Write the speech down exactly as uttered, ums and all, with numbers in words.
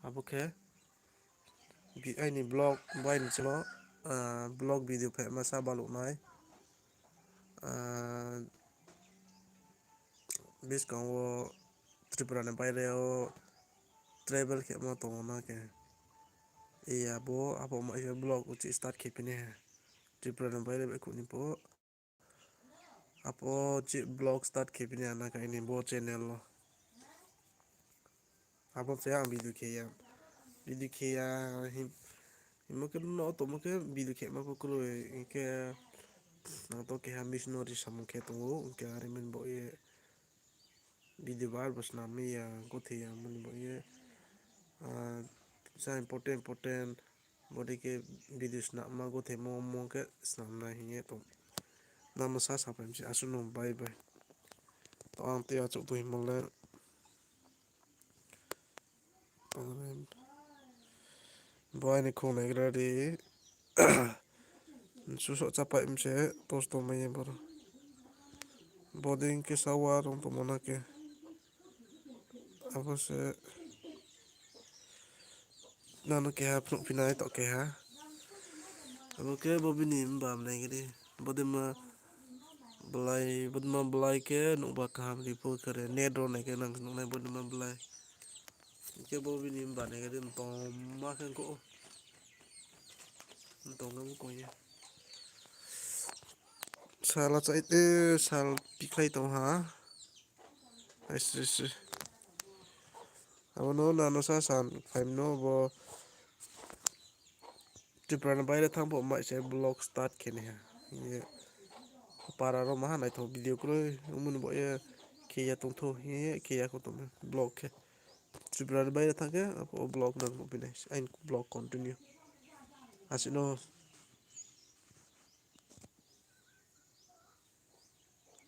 Abo khe bi-, aini vlog, bo aini channel, ah, vlog video phaima sa baluh nai. Ah, buskang wo Tripura ni baire wo travel khemo tongmo na khe. Iya bo, abo ma khe vlog uchih start khe phi nai ha. Tripura ni baire bai khuh ni pho. Abo chih vlog start khe phi nai ha na khe aini bo channel wo. Abo se ang video khe ya. Video khe ya him-, himo khe no tongmo khe video khema pho kroi. Hing khe ang to keha missionary samung khe tong ou, hing khe are mani bo ye video bar bo snam ya, gothe ya mani bo ye, ah, sa important important bodei khe video snamma gothe mo mo khe snam nai hing ye tong. Nang no sa sapai mi se, asuh no bye bye. To ang tei achouh tong himo le. Bo aini khong naigra ri. Susoh chapai mi se, tos tongmai ye boro. Bodei khe sawa rong tongmo na khe. Abo se nang no keha phnuh phi nai to keha. Abo khe bo bini mba nai khe di. Bodei ma blai, bodei ma blai khe nuhba kaham ri pho khe re. Net rao nai khe nang nuh nai bodei ma blai. Hing khe bo bini mba nai khe di, tongma khe ko. Tong khe bo koi ye. Sal achai te, sal pikhlai tong ha. Aisri sri. Abo no nang no sa san phai mi no bo Tripura ni baire thanng pho mai se vlog start khe nai ha. Hing ye para rao maha naitho video kroi ongmo ni bo ye khe ya tongthou hing ye khe ya kho tongmo vlog khe. Tripura ni baire thanng khe abo vlog nang nuhphi nai, aini vlog continue. Asuh no.